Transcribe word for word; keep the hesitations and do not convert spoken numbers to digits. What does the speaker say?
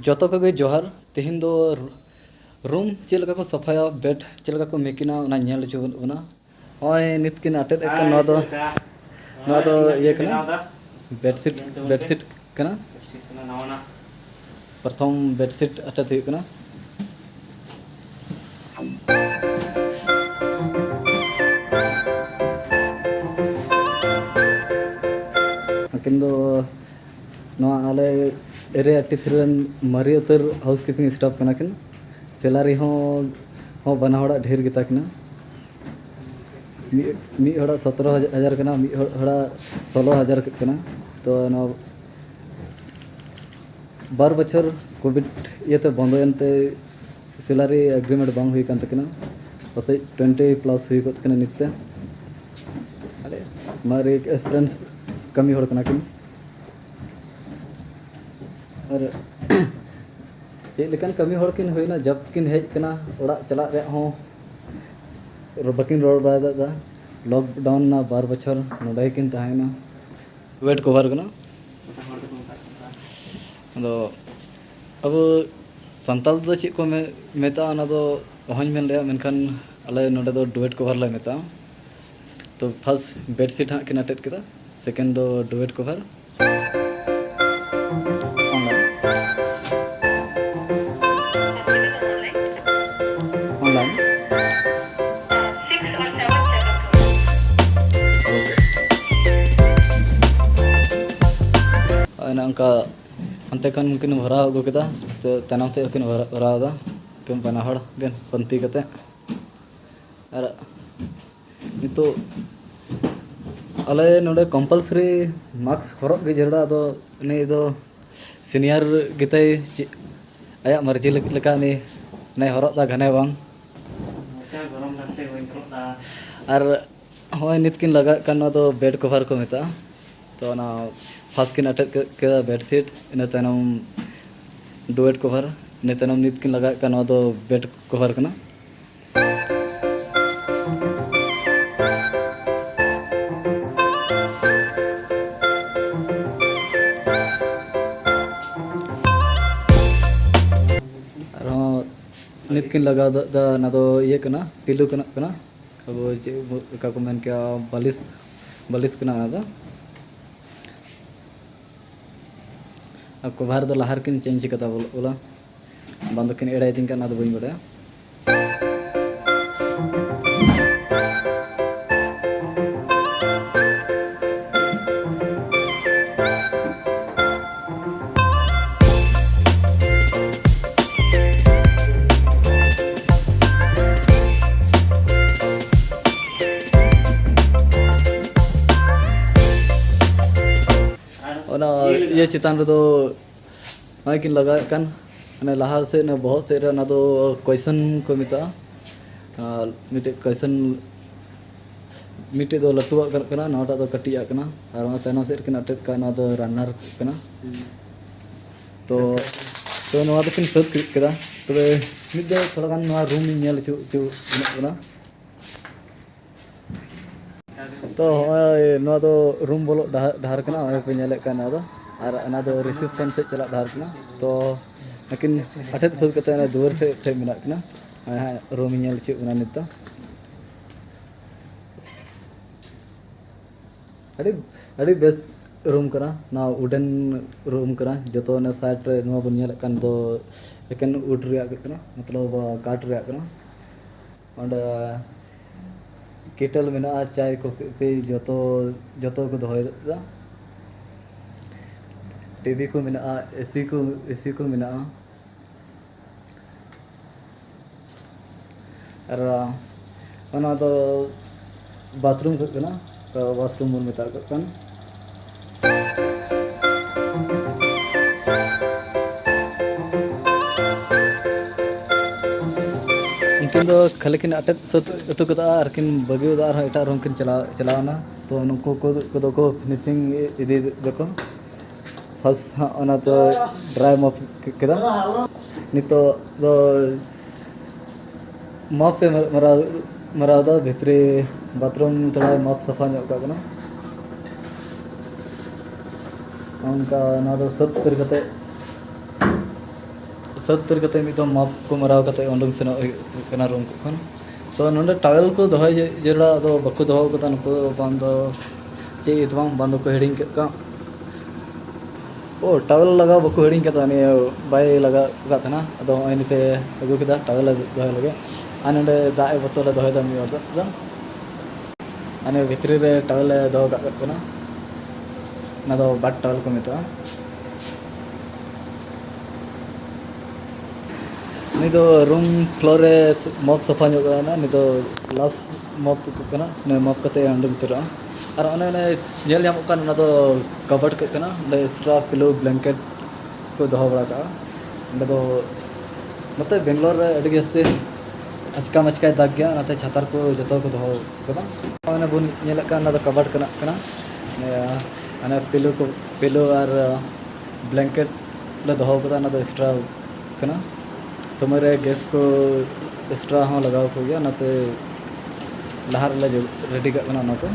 ᱡᱚᱛᱚ ᱠᱚᱜᱮ ᱡᱚᱦᱟᱨ᱾ ᱛᱮᱦᱮᱧ ᱫᱚ ᱨᱩᱢ ᱪᱮᱫ ᱞᱮᱠᱟ ᱠᱚ ᱥᱟᱯᱷᱟᱭᱟ, ᱵᱮᱰ ᱪᱮᱫ ᱞᱮᱠᱟ ᱠᱚ ᱢᱮᱠᱤᱱᱟ, ᱚᱱᱟ ᱧᱮᱞ ᱦᱚᱪᱚ ᱵᱚᱱᱟ᱾ ᱱᱚᱜᱼᱚᱭ ᱱᱤᱛ ᱠᱤᱱ ᱟᱴᱮᱫ ᱮᱫ ᱠᱟᱱ, ᱱᱚᱣᱟ ᱫᱚ, ᱱᱚᱣᱟ ᱫᱚ ᱤᱭᱟᱹ ᱠᱟᱱᱟ, ᱵᱮᱰᱥᱤᱴ, ᱵᱮᱰᱥᱤᱴ ᱠᱟᱱᱟ᱾ ᱯᱨᱚᱛᱷᱚᱢ ᱵᱮᱰᱥᱤᱴ ᱟᱴᱮᱫ ᱦᱩᱭᱩᱜ ᱠᱟᱱᱟ᱾ ᱩᱱᱠᱤᱱ ᱫᱚ ᱱᱚᱣᱟ ᱟᱞᱮ ᱮᱨᱤᱭᱟ ᱴᱤ ᱛᱷᱨᱤ ᱨᱮᱱ ᱢᱟᱨᱮ ᱩᱛᱟᱹᱨ ᱦᱟᱣᱩᱥ ᱠᱤᱯᱤᱝ ᱥᱴᱟᱯ ᱠᱟᱱᱟ ᱠᱤᱱ᱾ ᱥᱮᱞᱟᱨᱤ ᱦᱚᱸ, ᱦᱚᱸ ᱵᱟᱱᱟ ᱦᱚᱲᱟᱜ ᱰᱷᱮᱨ ᱜᱮᱛᱟ ᱠᱤᱱᱟ᱾ ᱢᱤᱫ, ᱢᱤᱫ ᱦᱚᱲᱟᱜ ᱥᱚᱛᱨᱚ ᱦᱟᱡᱟᱨ ᱠᱟᱱᱟ, ᱢᱤᱫ ᱦᱚᱲ, ᱦᱚᱲᱟᱜ ᱥᱳᱞᱳ ᱦᱟᱡᱟᱨ ᱠᱟᱱᱟ᱾ ᱛᱚ ᱱᱚᱣᱟ ᱵᱟᱨ ᱵᱚᱪᱷᱚᱨ ᱠᱳᱵᱷᱤᱰ ᱤᱭᱟᱹᱛᱮ ᱵᱚᱱᱫᱚᱭᱮᱱ ᱛᱮ ᱥᱮᱞᱟᱨᱤ ᱮᱜᱽᱨᱤᱢᱮᱱᱴ ᱵᱟᱝ ᱦᱩᱭ ᱠᱟᱱ ᱛᱟᱹᱠᱤᱱᱟ᱾ ᱯᱟᱥᱮᱡ ᱴᱩᱭᱮᱱᱴᱤ ᱯᱞᱟᱥ ᱦᱩᱭ ᱠᱚᱜ ᱛᱟᱹᱠᱤᱱᱟ ᱱᱤᱛ ᱛᱮ᱾ ᱟᱞᱮ ᱢᱟᱨᱮ ᱮᱠᱥᱯᱮᱨᱤᱭᱮᱱᱥ ᱠᱟᱹᱢᱤ ᱦᱚᱲ ᱠᱟᱱᱟ ᱠᱤᱱ᱾ ᱟᱨ ᱪᱮᱫ ᱞᱮᱠᱟᱱ ᱠᱟᱹᱢᱤ ᱦᱚᱲ ᱠᱤᱱ ᱦᱩᱭᱱᱟ, ᱡᱟᱵ ᱠᱤᱱ ᱦᱮᱡ ᱠᱟᱱᱟ, ᱚᱲᱟᱜ ᱪᱟᱞᱟᱜ ᱨᱮᱭᱟᱜ ᱦᱚᱸ ᱵᱟᱹᱠᱤᱱ ᱨᱚᱲ ᱵᱟᱲᱟ ᱫᱟᱲᱮᱭᱟᱜᱼᱟ᱾ ᱞᱚᱠᱰᱟᱣᱩᱱ ᱨᱮᱱᱟᱜ ᱵᱟᱨ ᱵᱚᱪᱷᱚᱨ ᱱᱚᱸᱰᱮ ᱜᱮᱠᱤᱱ ᱛᱟᱦᱮᱸᱭᱮᱱᱟ᱾ ᱵᱮᱰ ᱠᱚᱵᱷᱟᱨ ᱠᱟᱱᱟ᱾ ᱟᱫᱚ ᱟᱵᱚ ᱥᱟᱱᱛᱟᱲ ᱫᱚ ᱪᱮᱫ ᱠᱚ ᱢᱮ-, ᱢᱮᱛᱟᱜᱼᱟ, ᱚᱱᱟ ᱫᱚ ᱚᱦᱚᱧ ᱢᱮᱱ ᱞᱮᱭᱟ, ᱢᱮᱱᱠᱷᱟᱱ ᱟᱞᱮ ᱱᱚᱸᱰᱮ ᱫᱚ ᱰᱩᱭᱮᱴ ᱠᱚᱵᱷᱟᱨ ᱞᱮ ᱢᱮᱛᱟᱜᱼᱟ᱾ ᱛᱚ ᱯᱷᱟᱨᱥᱴ ᱵᱮᱰᱥᱤᱴ ᱦᱟᱸᱜ ᱠᱤᱱ ᱟᱴᱮᱫ ᱠᱮᱫᱟ, ᱥᱮᱠᱮᱱᱰ ᱫᱚ ᱰᱩᱭᱮᱴ ᱠᱚᱵᱷᱟᱨ᱾ Online, online. ᱚᱱᱮ ᱚᱱᱠᱟ ᱦᱟᱱᱛᱮ ᱠᱷᱚᱱ ᱩᱱᱠᱤᱱ ᱵᱷᱚᱨᱟᱣ ᱟᱹᱜᱩ ᱠᱮᱫᱟ, ᱛᱚ ᱛᱟᱭᱱᱚᱢ ᱥᱮᱫ ᱦᱚᱸᱠᱤᱱ ᱵᱷᱚᱨᱟᱣ ᱮᱫᱟ, ᱩᱱᱠᱤᱱ ᱵᱟᱱᱟ ᱦᱚᱲ ᱠᱤᱱ ᱯᱟᱱᱛᱮ ᱠᱟᱛᱮ᱾ ᱟᱨ ᱱᱤᱛᱚᱜ ᱟᱞᱮ ᱱᱚᱰᱮ ᱠᱚᱢᱯᱟᱞᱥᱟᱨᱤ ᱢᱟᱥᱠ ᱦᱚᱨᱚᱜ ᱜᱮ ᱡᱟᱹᱨᱩᱲᱟ᱾ ᱟᱫᱚ ᱩᱱᱤ ᱫᱚ ᱥᱤᱱᱤᱭᱟᱨ ᱜᱮᱛᱟᱭ, ᱪᱮᱫ ᱟᱭᱟᱜ ᱢᱟᱨᱡᱤ ᱞᱮᱠᱟ ᱩᱱᱤ ᱚᱱᱟᱭ ᱦᱚᱨᱚᱜ ᱮᱫᱟ, ᱜᱷᱟᱱᱮ ᱵᱟᱝ᱾ ᱢᱚᱪᱟ ᱜᱚᱨᱚᱢ ᱠᱟᱱᱛᱮ ᱵᱟᱹᱧ ᱦᱚᱨᱚᱜ ᱮᱫᱟ᱾ ᱟᱨ ᱦᱚᱸᱜᱼᱚᱭ ᱱᱤᱛ ᱠᱤᱱ ᱞᱟᱜᱟᱜ ᱠᱟᱱ, ᱱᱚᱣᱟ ᱫᱚ ᱵᱮᱰ ᱠᱚᱵᱷᱟᱨ ᱠᱚ ᱢᱮᱛᱟᱜᱼᱟ᱾ ᱛᱚ ᱚᱱᱟ ᱯᱷᱟᱥᱴ ᱠᱤᱱ ᱟᱴᱮᱫ ᱠᱮᱫᱟ ᱵᱮᱰᱥᱤᱴ, ᱤᱱᱟᱹ ᱛᱟᱭᱱᱚᱢ ᱰᱩᱭᱮᱴ ᱠᱚᱵᱷᱟᱨ, ᱤᱱᱟᱹ ᱛᱟᱭᱱᱚᱢ ᱱᱤᱛ ᱠᱤᱱ ᱞᱟᱜᱟᱜ ᱠᱟᱱ, ᱱᱚᱣᱟ ᱫᱚ ᱵᱮᱰ ᱠᱚᱵᱷᱟᱨ ᱠᱟᱱᱟ᱾ ᱱᱤᱛ ᱠᱤᱱ ᱞᱟᱜᱟᱣ ᱫᱟ, ᱚᱱᱟ ᱫᱚ ᱤᱭᱟᱹ ᱠᱟᱱᱟ, ᱯᱤᱞᱳ ᱠᱟᱱᱟ, ᱠᱟᱱᱟ᱾ ᱟᱵᱚ ᱪᱮᱫ ᱵᱚ-, ᱚᱠᱟ ᱠᱚ ᱢᱮᱱ ᱠᱮᱭᱟ, ᱵᱟᱹᱞᱤᱥ, ᱵᱟᱹᱞᱤᱥ ᱠᱟᱱᱟ ᱚᱱᱟ ᱫᱚ᱾ ᱟᱨ ᱠᱚᱵᱷᱟᱨ ᱫᱚ ᱞᱟᱦᱟ ᱨᱮᱠᱤᱱ ᱪᱮᱧᱡᱽ ᱠᱟᱫᱟ ᱵᱚᱞᱮ, ᱚᱞᱟ ᱵᱟᱝ ᱫᱚᱠᱤᱱ ᱮᱲᱮᱭᱮᱫᱤᱧ ᱠᱟᱱ, ᱚᱱᱟ ᱫᱚ ᱵᱟᱹᱧ ᱵᱟᱰᱟᱭᱟ᱾ ᱚᱱᱟ ᱤᱭᱟᱹ ᱪᱮᱛᱟᱱ ᱨᱮᱫᱚ ᱱᱚᱜᱼᱚᱭ ᱠᱤᱱ ᱞᱟᱜᱟᱣᱮᱫ ᱠᱟᱱ, ᱢᱟᱱᱮ ᱞᱟᱦᱟ ᱥᱮᱫ ᱚᱱᱟ ᱵᱚᱦᱚᱜ ᱥᱮᱫ ᱨᱮ ᱚᱱᱟ ᱫᱚ ᱠᱚᱭᱥᱚᱱ ᱠᱚ ᱢᱮᱛᱟᱜᱼᱟ᱾ ᱟᱨ ᱢᱤᱫᱴᱮᱡ ᱠᱚᱭᱥᱚᱱ, ᱢᱤᱫᱴᱮᱡ ᱫᱚ ᱞᱟᱹᱴᱩᱣᱟᱜ ᱠᱟᱱᱟ, ᱱᱚᱣᱟᱴᱟᱜ ᱫᱚ ᱠᱟᱹᱴᱤᱡᱟᱜ ᱠᱟᱱᱟ, ᱟᱨ ᱚᱱᱟ ᱛᱟᱭᱱᱚᱢ ᱥᱮᱫ ᱨᱮᱠᱤᱱ ᱟᱴᱮᱫ ᱠᱟᱜ, ᱱᱚᱣᱟ ᱫᱚ ᱨᱟᱱᱱᱟᱨ ᱠᱟᱱᱟ᱾ ᱛᱚ, ᱛᱚ ᱱᱚᱣᱟ ᱫᱚᱠᱤᱱ ᱥᱟᱹᱛ ᱠᱮᱫ ᱠᱮᱫᱟ᱾ ᱛᱚᱵᱮ ᱢᱤᱫ ᱫᱚ ᱛᱷᱚᱲᱟ ᱜᱟᱱ ᱱᱚᱣᱟ ᱨᱩᱢ ᱤᱧ ᱧᱮᱞ ᱦᱚᱪᱚ, ᱦᱚᱪᱚ ᱵᱚᱱᱟ᱾ ᱛᱚ ᱦᱚᱸᱜᱼᱚᱭ ᱱᱚᱣᱟ ᱫᱚ ᱨᱩᱢ ᱵᱚᱞᱚᱜ ᱰᱟᱦᱟᱨ, ᱰᱟᱦᱟᱨ ᱠᱟᱱᱟ, ᱱᱚᱜᱼᱚᱭ ᱯᱮ ᱧᱮᱞᱮᱫ ᱠᱟᱱ ᱱᱚᱣᱟ ᱫᱚ᱾ ᱟᱨ ᱚᱱᱟ ᱫᱚ ᱨᱤᱥᱮᱯᱥᱚᱱ ᱥᱮᱫ ᱪᱟᱞᱟᱜ ᱰᱟᱦᱟᱨ ᱠᱟᱱᱟ᱾ ᱛᱚ ᱟᱹᱠᱤᱱ ᱟᱴᱮᱫ ᱥᱟᱹᱛ ᱠᱟᱛᱮ ᱚᱱᱟ ᱫᱩᱣᱟᱹᱨ ᱴᱷᱮᱡ, ᱴᱷᱮᱡ ᱢᱮᱱᱟᱜ ᱠᱤᱱᱟ᱾ ᱱᱚᱜᱼᱚᱭ ᱦᱟᱸᱜ ᱨᱩᱢ ᱤᱧ ᱧᱮᱞ ᱦᱚᱪᱚᱭᱮᱫ ᱵᱚᱱᱟ ᱱᱤᱛ ᱫᱚ᱾ ᱟᱹᱰᱤ, ᱟᱹᱰᱤ ᱵᱮᱥ ᱨᱩᱢ ᱠᱟᱱᱟ᱾ ᱱᱚᱣᱟ ᱩᱰᱮᱱ ᱨᱩᱢ ᱠᱟᱱᱟ᱾ ᱡᱚᱛᱚ ᱚᱱᱟ ᱥᱟᱭᱤᱰ ᱨᱮ ᱱᱚᱣᱟ ᱵᱚᱱ ᱧᱮᱞᱮᱫ ᱠᱟᱱ ᱫᱚ ᱮᱠᱮᱱ ᱩᱰ ᱨᱮᱭᱟᱜ ᱜᱮ ᱠᱟᱱᱟ, ᱢᱚᱛᱞᱚᱵ ᱠᱟᱴ ᱨᱮᱭᱟᱜ ᱠᱟᱱᱟ᱾ ᱚᱸᱰᱮ ᱠᱮᱴᱮᱞ ᱢᱮᱱᱟᱜᱼᱟ, ᱪᱟᱭ ᱠᱚᱯᱷᱤ ᱡᱚᱛᱚ, ᱡᱚᱛᱚ ᱠᱚ ᱫᱚᱦᱚᱭᱮᱫᱟ᱾ ᱴᱤᱵᱷᱤ ᱠᱚ ᱢᱮᱱᱟᱜᱼᱟ, ᱮᱥᱤ ᱠᱚ, ᱮᱥᱤ ᱠᱚ ᱢᱮᱱᱟᱜᱼᱟ᱾ ᱟᱨ ᱚᱱᱟ ᱫᱚ ᱵᱟᱛᱷᱨᱩᱢ ᱠᱚ ᱠᱟᱱᱟ, ᱛᱚ ᱣᱟᱥᱨᱩᱢ ᱵᱚᱱ ᱢᱮᱛᱟᱜ ᱠᱟᱱ᱾ ᱩᱱᱠᱤᱱ ᱫᱚ ᱠᱷᱟᱹᱞᱤ ᱠᱤᱱ ᱟᱴᱮᱫ ᱥᱟᱹᱛ ᱦᱚᱴᱚ ᱠᱟᱫᱟ ᱟᱨ ᱠᱤᱱ ᱵᱟᱹᱜᱤ ᱠᱟᱫᱟ, ᱟᱨᱦᱚᱸ ᱮᱴᱟᱜ ᱨᱩᱢ ᱠᱤᱱ ᱪᱟᱞᱟᱣ, ᱪᱟᱞᱟᱣ ᱮᱱᱟ᱾ ᱛᱚ ᱱᱩᱠᱩ ᱠᱚ, ᱠᱚᱫᱚ ᱠᱚ ᱯᱷᱤᱱᱤᱥᱤᱝ ᱤᱫᱤ ᱫᱟᱠᱚ᱾ ᱯᱷᱟᱥ ᱦᱟᱸᱜ ᱚᱱᱟ ᱫᱚ ᱰᱨᱟᱭ ᱢᱚᱯ ᱠᱮᱫᱟ᱾ ᱱᱤᱛᱚᱜ ᱫᱚ ᱢᱚᱯ ᱯᱮ ᱢᱟᱨᱟᱣ, ᱢᱟᱨᱟᱣ ᱫᱟ, ᱵᱷᱤᱛᱨᱤ ᱵᱟᱛᱷᱨᱩᱢ ᱛᱷᱚᱲᱟ ᱢᱚᱯ ᱥᱟᱯᱷᱟ ᱧᱚᱜ ᱠᱟᱜ ᱠᱟᱱᱟ᱾ ᱚᱱᱠᱟ ᱱᱚᱣᱟ ᱫᱚ ᱥᱟᱹᱛ ᱩᱛᱟᱹᱨ ᱠᱟᱛᱮ ᱥᱟᱹᱛ ᱩᱛᱟᱹᱨ ᱠᱟᱛᱮ ᱢᱤᱫ ᱫᱚᱢ ᱢᱟᱯ ᱠᱚ ᱢᱟᱨᱟᱣ ᱠᱟᱛᱮ ᱩᱰᱩᱝ ᱥᱮᱱᱚᱜ ᱦᱩᱭᱩᱜ ᱠᱟᱱᱟ ᱨᱩᱢ ᱠᱚ ᱠᱷᱚᱱ᱾ ᱛᱚ ᱱᱚᱰᱮ ᱴᱟᱣᱮᱞ ᱠᱚ ᱫᱚᱦᱚᱭ ᱡᱟᱹᱨᱩᱲᱟ, ᱟᱫᱚ ᱵᱟᱠᱚ ᱫᱚᱦᱚ ᱠᱟᱫᱟ ᱱᱩᱠᱩ, ᱵᱟᱝ ᱫᱚ ᱪᱮᱫ ᱤᱭᱟᱹᱛᱮ ᱵᱟᱝ, ᱵᱟᱝ ᱫᱚᱠᱚ ᱦᱤᱲᱤᱧ ᱠᱮᱫ ᱠᱟᱜ᱾ ᱳ, ᱴᱟᱣᱮᱞ ᱞᱟᱜᱟᱣ ᱵᱟᱠᱚ ᱦᱤᱲᱤᱧ ᱠᱟᱫᱟ, ᱱᱤᱭᱟᱹ ᱵᱟᱭ ᱞᱟᱜᱟᱣ ᱠᱟᱫ ᱛᱟᱦᱮᱱᱟ, ᱟᱫᱚ ᱱᱚᱜᱼᱚᱭ ᱱᱤᱛᱮ ᱟᱹᱜᱩ ᱠᱮᱫᱟ ᱴᱟᱣᱮᱞ ᱫᱚᱦᱚᱭ ᱞᱟᱹᱜᱤᱫ᱾ ᱟᱨ ᱱᱚᱰᱮ ᱫᱟᱜ ᱮ ᱵᱳᱛᱚᱞ ᱮ ᱫᱚᱦᱚᱭᱮᱫᱟ ᱢᱤᱫ ᱦᱚᱲ ᱫᱚ᱾ ᱟᱨ ᱱᱤᱭᱟᱹ ᱵᱷᱤᱛᱨᱤ ᱨᱮ ᱴᱟᱣᱮᱞ ᱮ ᱫᱚᱦᱚ ᱠᱟᱜ ᱠᱟᱱᱟ, ᱚᱱᱟ ᱫᱚ ᱵᱟᱛ ᱴᱟᱣᱮᱞ ᱠᱚ ᱢᱮᱛᱟᱜᱼᱟ᱾ ᱱᱩᱭ ᱫᱚ ᱨᱩᱢ ᱯᱷᱞᱳᱨ ᱨᱮ ᱢᱚᱯ ᱥᱟᱯᱷᱟ ᱧᱚᱜ ᱠᱟᱱᱟ, ᱱᱩᱭ ᱫᱚ ᱞᱟᱥ ᱢᱚᱯ ᱠᱟᱱᱟ, ᱱᱩᱭ ᱢᱚᱯ ᱠᱟᱛᱮ ᱚᱸᱰᱮ ᱩᱛᱟᱹᱨᱚᱜᱼᱟ᱾ ᱟᱨ ᱚᱱᱮ, ᱚᱱᱮ ᱧᱮᱞ ᱧᱟᱢᱚᱜ ᱠᱟᱱ ᱚᱱᱟ ᱫᱚ ᱠᱟᱵᱟᱰ ᱠᱟᱜ ᱠᱟᱱᱟ, ᱚᱸᱰᱮ ᱮᱠᱥᱴᱨᱟ ᱯᱤᱞᱳ ᱵᱞᱮᱝᱠᱮᱴ ᱠᱚ ᱫᱚᱦᱚ ᱵᱟᱲᱟ ᱠᱟᱜᱼᱟ᱾ ᱚᱸᱰᱮ ᱫᱚ ᱱᱚᱛᱮ ᱵᱮᱝᱜᱟᱞᱳᱨ ᱨᱮ ᱟᱹᱰᱤ ᱡᱟᱹᱥᱛᱤ ᱟᱪᱠᱟ ᱢᱟᱪᱠᱟᱭ ᱫᱟᱜᱽ ᱜᱮᱭᱟ, ᱚᱱᱟᱛᱮ ᱪᱷᱟᱛᱟᱨ ᱠᱚ ᱡᱚᱛᱚ ᱠᱚ ᱫᱚᱦᱚ ᱠᱟᱫᱟ᱾ ᱚᱱᱮ ᱵᱚᱱ ᱧᱮᱞᱮᱫ ᱠᱟᱱ ᱚᱱᱟ ᱫᱚ ᱠᱟᱵᱟᱰ ᱠᱟᱱᱟ, ᱠᱟᱱᱟ᱾ ᱦᱟᱱᱮ ᱯᱤᱞᱳ ᱠᱚ, ᱯᱤᱞᱳ ᱟᱨ ᱵᱞᱮᱝᱠᱮᱴ ᱞᱮ ᱫᱚᱦᱚ ᱠᱟᱫᱟ, ᱚᱱᱟ ᱫᱚ ᱮᱠᱥᱴᱨᱟ ᱠᱟᱱᱟ᱾ ᱥᱚᱢᱚᱭ ᱨᱮ ᱜᱮᱥ ᱠᱚ ᱮᱠᱥᱴᱨᱟ ᱦᱚᱸ ᱞᱟᱜᱟᱣ ᱠᱚ ᱜᱮᱭᱟ, ᱚᱱᱟᱛᱮ ᱞᱟᱦᱟ ᱨᱮᱞᱮ ᱨᱮᱰᱤ ᱠᱟᱜ ᱠᱟᱱᱟ ᱚᱱᱟ ᱠᱚ᱾